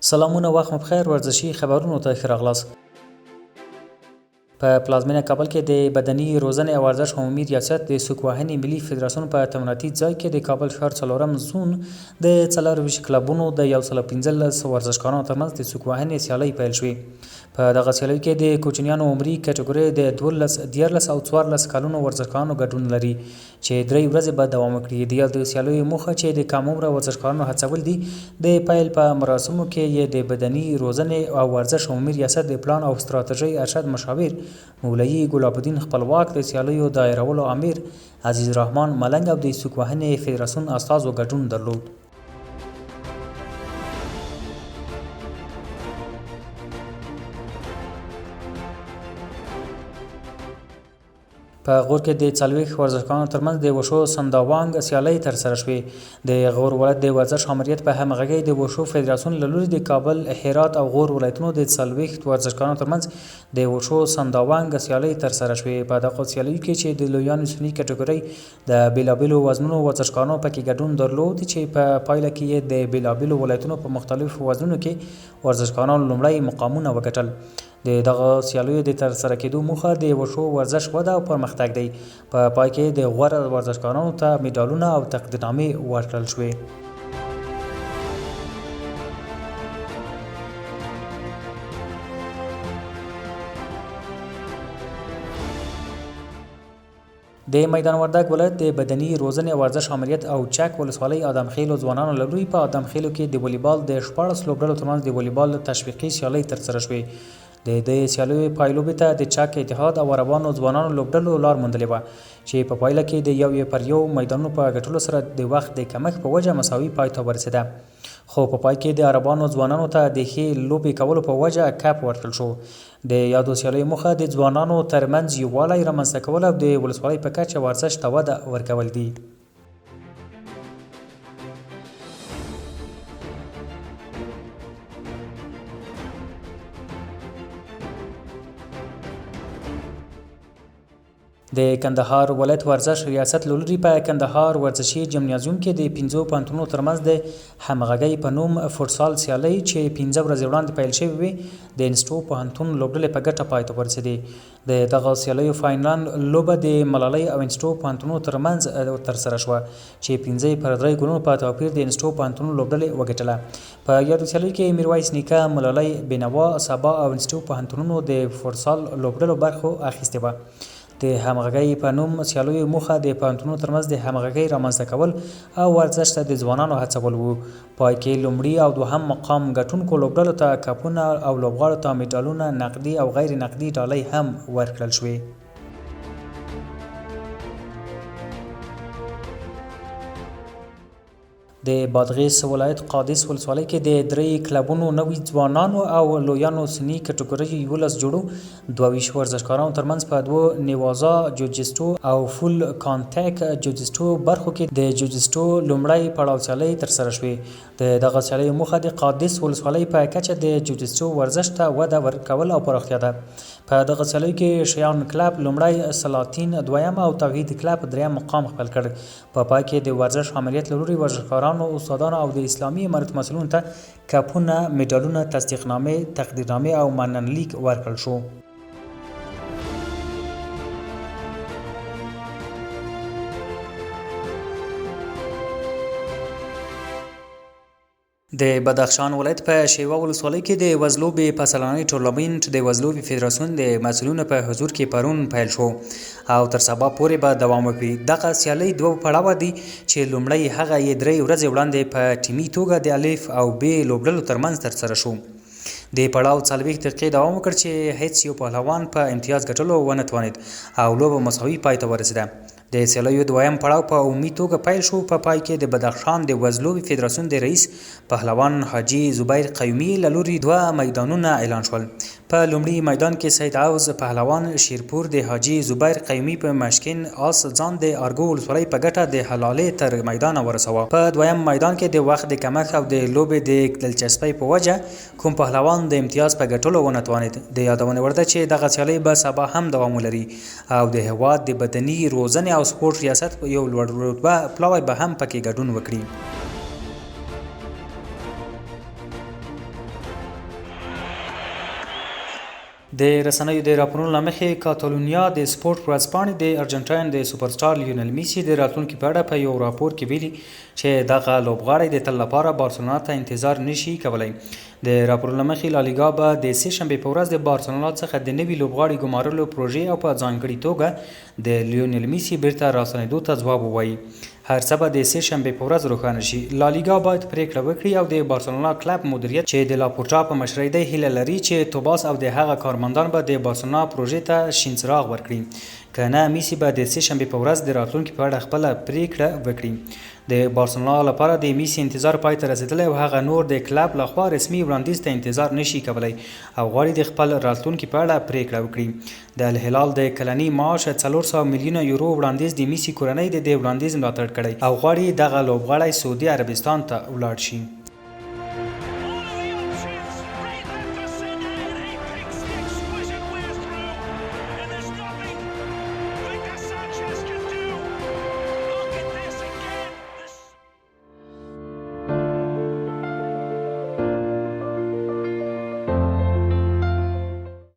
سلامونه وخت مو پخیر ورزشي خبرونو ته ښه راغلاست. په پلازمینه کابل کې د بدني روزنې او ورزش عمومي ریاست د سوک وهنې ملي فدراسیون په تمریناتي ځای کې د کابل ښار څلورم زون د 24 کلبونو د 115 ورزشکارانو ترمنځ د سوک وهنې سیالۍ پیل شوې. په دغه سیالیو کې د کوچنیانو عمري کټګورۍ د 12، 13 او 14 کلونو ورزشکارانو ګډون لري چې درې ورځې به دوام وکړي. د یادو سیالیو موخه چې د کم عمره ورزشکارانو هڅول دي، د پیل په مراسمو کې یې د بدني روزنې او ورزش عمومي ریاست د پلان او ستراتیژۍ ارشد مشاور مولوي ګلاب الدین خپلواک، د سیالیو دایرولو امیر عزیز الرحمن ملنګ او د سوک وهنې فدراسیون استازو ګډون درلود. په غور کې د 40 ورزشکارانو ترمنځ د وشو سنداوانګ سیالۍ ترسره شوې. د غور ولایت د ورزش آمریت په همغږۍ د وشو فدراسیون له لوري د کابل، هرات او غور ولایتونو د 40 ورزشکارانو ترمنځ د وشو سنداوانګ سیالۍ ترسره شوې. په دغو سیالیو کې چې د لویانو سني کټګورۍ د بېلابېلو وزنونو ورزشکارانو پکې ګډون درلود، چې په پایله کې یې د بېلابېلو ولایتونو په مختلفو وزنونو کې ورزشکارانو لومړی مقامونه وګټل. د دغو سیالیو د ترسره کېدو موخه د وشو ورزش وده او پرمختګ دی. په پای کې د غوره ورزشکارانو ته مډالونه او تقدیرنامې ورکړل شوې. د میدان وردګ ولایت د بدني روزنې او ورزش آمریت او چک ولسوالۍ ادم خېلو ځوانانو له لوري په ادم خېلو کې د والیبال د 16 لوبډلو ترمنځ د والیبال تشویقي سیالۍ ترسره شوې. د دې سیالیو پایلوبې ته د چک اتحاد او عربانو ځوانانو لوبډلو لار موندلې وه، چې په پایله کې د 1 پر 1 میدانونو په ګټلو سره د وخت د کمښت په وجه مساوي پای ته ورسېده. خو په پای کې د عربانو ځوانانو ته د ښې لوبې کولو په وجه کپ ورکړل شو. د یادو سیالیو موخه د ځوانانو ترمنځ یووالی رامنځته کول او د ولسوالۍ په کچه ورزش ته وده ورکول دي. د کندهار ولایت ورزش ریاست له لوري په کندهار ورزشي جمنازیوم کې د پنځو پوهنتونونو ترمنځ د همغږۍ په نوم فوټسال سیالۍ چې 5 ورځې وړاندې پیل شوې وې، د انسټو پوهنتون لوبډلې په ګټه پای ته ورسېدې. د دغه سیالیو فاینل لوبه د ملالۍ او انسټو پوهنتونونو ترمنځ ترسره شوه، چې 5 پر 3 ګولونو په توپیر د انسټو پوهنتونونو لوبډلې وګټله. په یادو سیالیو کې میرویس نیکه، ملالۍ، بېنوا، سبا او انسټو پوهنتونونو د فوټسال لوبډلو برخه اخیستې وه. د همغږۍ په نوم سیالیو موخه د پوهنتونونو ترمنځ د همغږۍ رامنځته کول او ورزش ته د ځوانانو هڅول وو. پای کې لومړي او دوهم مقام ګټونکو لوبډلو ته کپونه او لوبغاړو ته مډالونه، نقدي او غیر نقدي ډالۍ هم ورکړل شوې. د بادغیس ولایت قادس ولسوالۍ کې د درې کلبونو 90 ځوانانو او لویانو سني کټګوریو 11 جوړو 22 ورزشکارانو ترمنځ په دوو نیوازا جوجیتسو او فول کانټیک جوجیتسو برخو کې د جوجیتسو لومړی پړاو سیالۍ ترسره شوې. د دغه سیالیو موخه د قادس ولسوالۍ په کچه د جوجیتسو ورزش ته وده ورکول او پراختیا ده. په دغه سیالیو کې شیان کلب لومړی، سلاطین دویم او توحید کلب دریم مقام خپل کړ. په پای کې د ورزش آمریت له لوري ورزشکارانو، استادانو او د اسلامي امارت مسؤلینو ته کپونه، مډالونه، تصدیقنامې، تقدیرنامې او مننلیک ورکړل شو. د بدخشان ولایت په شیوا ولسوالۍ کې د وزلوبې پسرلنۍ ټورنمنټ د وزلوبې فدراسیون د مسؤلینو په حضور کې پرون پیل شو او تر سبا پورې به دوام وکړي. دغه سیالۍ دوه پړاوه دي، چې لومړی هغه یې 3 ورځې وړاندې په ټیمي توګه د الف او ب لوبډلو ترمنځ ترسره شو. د پړاو 40 دقیقې دوام وکړ، چې هیڅ یو پهلوان په امتیاز ګټلو ونه توانید او لوبه مساوي پای ته ورسېده. د سیالیو دویم پړاو په عمومي توګه پیل شو. په پای کې د بدخشان د وزلوبې فدراسیون د رئیس پهلوان حاجي زبیر قیومي له لوري دوه میدانونه اعلان شول. په لومړي میدان کې سید عوض پهلوان شیرپور د حاجي زبیر قیومي په مشکین آس ځان د ارګو ولسوالۍ په ګټه د حلالې تر میدانه ورساوه. په دویم میدان کې د وخت د کمښت او د لوبې د دلچسپۍ په وجه کوم پهلوان د امتیاز په ګټلو ونه توانید. د یادونې وړ ده چې دغه سیالۍ به سبا هم دوام ولري او د هېواد د بدني روزنې او سپورټ ریاست یو لوړ رتبه پلاوی به هم پکې ګډون وکړي. د رسنیو د راپورونو له مخې، کاتالونیا د سپورټ ورځپاڼې د ارجنټاین د سوپرسټار لیونل میسي د راتلونکي په اړه په یو راپور کې ویلي چې دغه لوبغاړی د تل لپاره بارسلونا ته انتظار نشي کولی. د راپورونو له مخې، لالیګا به د سې شنبې په ورځ د بارسلونا څخه د نوي لوبغاړي ګمارلو پروژې او په ځانګړي توګه د لیونل میسي بیرته راستنیدو ته ځواب ووایي. هر څه به د سې شنبې په ورځ روښانه شي. لالیګا باید پرېکړه وکړي او د بارسلونا کلب مدیریت چې د لاپورټا په مشرۍ دی، هیله لري چې توباس او د هغه کارمندان به د بارسلونا پروژې ته شین څراغ ورکړي. که نه، میسي به د سې شنبې په ورځ د راتلونکي په اړه خپله پرېکړه وکړي. د بارسلونا لپاره د میسي انتظار پای ته رسېدلی او هغه نور د کلب له خوا رسمي وړاندیز ته انتظار نه شي کولی او غواړي د خپل راتلونکي په اړه پرېکړه وکړي. د الهلال د کلني معاش 400 میلیونه یورو وړاندیز د میسي کورنۍ د دې وړاندیز ملاتړ کړی او غواړي دغه لوبغاړی سعودي عربستان ته ولاړ شي.